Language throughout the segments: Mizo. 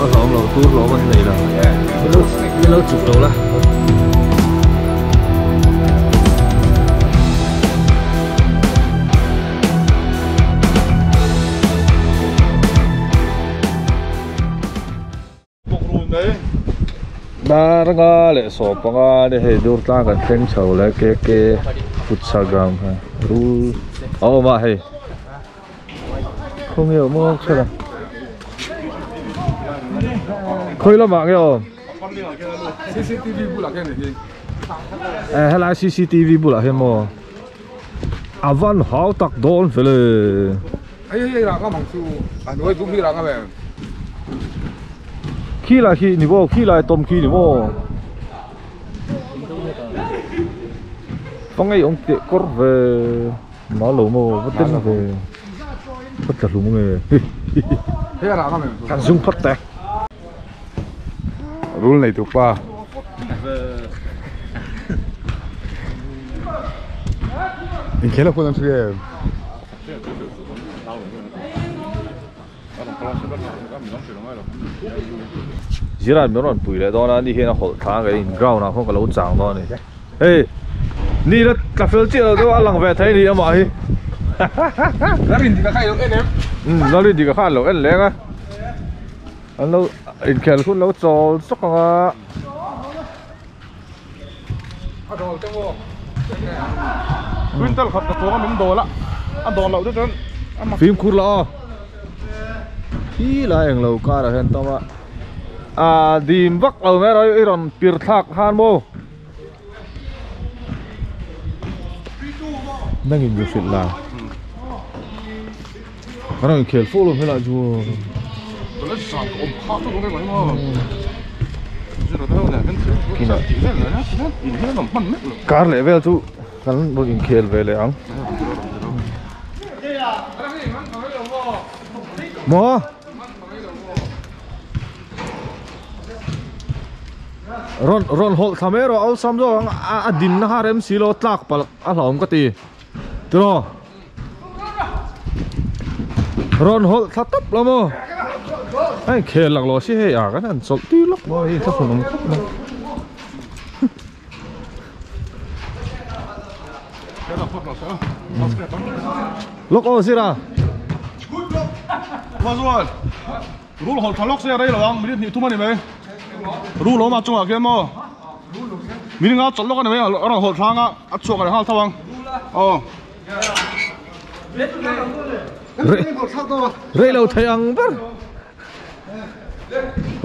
a hlawm lo tur hlawm an nei lo min lo chuk lo la. Dar nga leh sawm panga ni hei dur tlang kan thleng chho leh KK futsal ground kha rul a awm a hei khawnge awm awk chhan a khawi lamah nge awm CCTV bulah khian ni hi eh helai CCTV bulah hian maw a van hau tak dawn fel e hei hei rang ang chu a hnuai dum hi rang em khi lai khi ni maw khi lai tawm khi ni maw pangei awm teh kawr ve ma lo maw va ten ve va tla hlum nge kan zung phawt teh rul nei tu pa inkhel a hun an hria em. Ziran min rawn pui leh dawn a ni hian a hawlh thla ang in ground ah khawn ka lo chang dawn a ni hei ni la tla fel chiah lo deuh a lang ve thei a ni amah hi Lalrindika kha i lo en em? Umm Lalrindika kha a lo en leng a an lo inkhel hun lo chawl chawk ang a. A dawl te maw? Quintal khat ka chuang a min dawl a, a dawl loh te chuan a mak. Fimkhur la aw. Khi lai englo karah hian tam a. A dim vak lo mai erawh i rawn pir thlak khan maw. Nangin zu hrilh la. Ka rawn inkhel fo lo hmelah chuan. Kar leh vel chu kan rawn inkhel ve leh ang. Maw? Rawn rawn hawlh thla mai erawh awlsam zawk ang a dinna kha rem si lo tlak palh a hlauhawm ka ti. Tiraw? Rawn hawlh thla tawp lo maw? Hei khel lak lo si hei a kan han chawlh tir lawk maw hei thlahrun awm khawp mai. Lawk aw zira. Rul hawlh tha lawk se a rei lo ang minute hnih thum a ni mai. Rul awm a chungah khian maw minute nga chawlh lawk a ni mai a rawn hawlh thlang a a chhuak a ni nghal tho ang aw. Rei lo thei ang ber.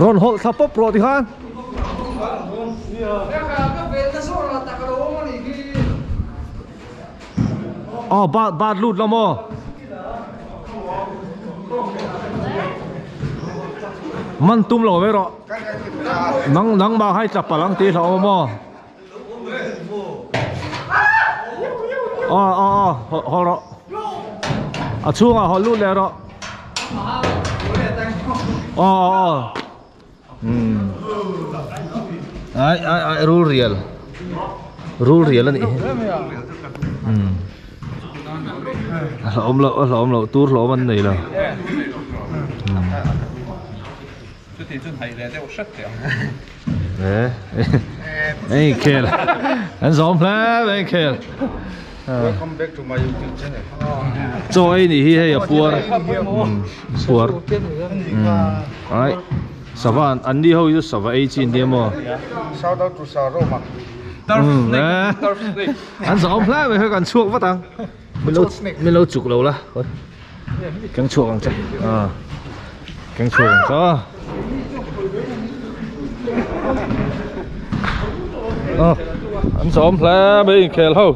Rawn hawlh thla pawp rawh ti khan. Aw bat bat lut lo maw? Man tum lo mai rawh. Nang nang mah hai tla palh ang tih hlauh awm maw? Aw aw aw haw haw rawh. A chhungah haw lut leh rawh. Aw aw aw. Umm ai ai ai rul rial rul rial a nih hi umm a hlauhawm loh a hlauhawm loh tur hlauhawm an nei lo eh ei khel an zawm hle mai khel Welcome back to my YouTube channel. Chaw ei nih hi hei a puar puar ai sava an ni ho hi chu sava ei chi nia maw Shout out to Saroma. An zawm hle mai hei kan chhuak vat ang min lo chuk lo la keng chhuak ang che keng chhuak ang che an zawm hle mai inkhel ho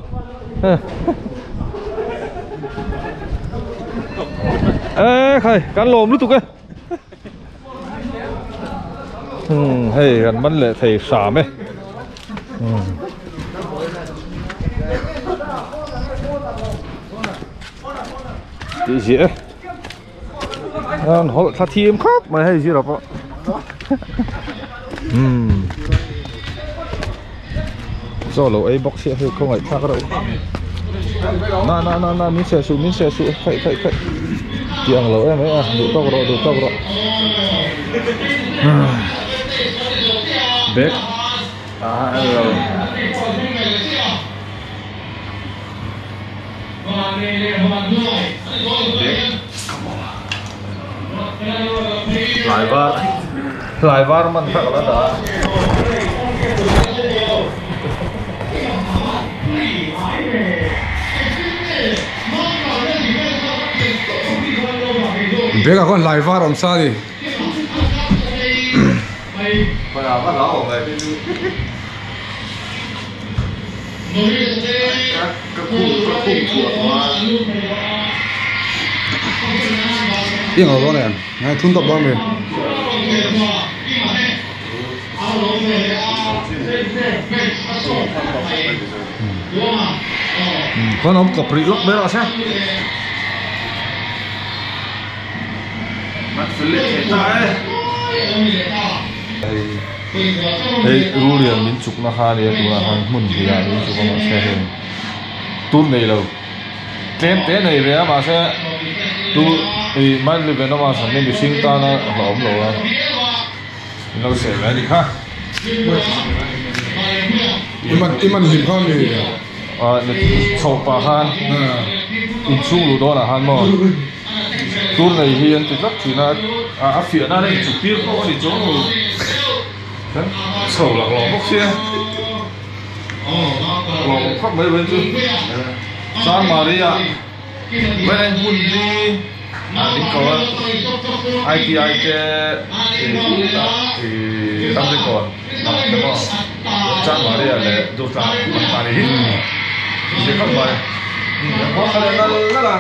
e khai kan lawm lutuk e umm hei kan man leh thei hram e umm tih ziah e an hawlh thla thim khawp mai hei zira pawh umm chaw lo ei bawk sia hei khawngaih thlak reuh na na na na min seh suh min seh suh khaih khaih khaih. Tih ang lo em em a duh tawk rawh duh tawk rawh bag ah a lo bag hlai var hlai var man kha ka la dah a. Bag ah khuan hlai var a awm sa a ni. I ang lo dawn em? Ngai thun tawp dawn mi? Khuan awm kawp rih lawk mai rawh se. Hei rul lian min chukna kha a nia tunah khan hmun hnih ah min chuk a mahse hei tur nei lo tlem te nei ve a mahse tur ih mildly venomous an nia mihring tana hlauhawm lo a in lo seh ve a nih kha. I man hlim kha mi? Chhoh pah khan inchhung luh dawnah khan maw tur nei hi an ti tlat thin a, a fiah nan a inchuk tir pawh a ni chuang lo kan chho lak lawm bawk sia lawm khawp mai mai chu Chanmari ah Vailen hmun hi a ding ko a ITI te ih ramrikawn lam te pawh Chanmari ah leh Durtlang an ta ni hi zir khawp mai an khua kha leh nal nal a.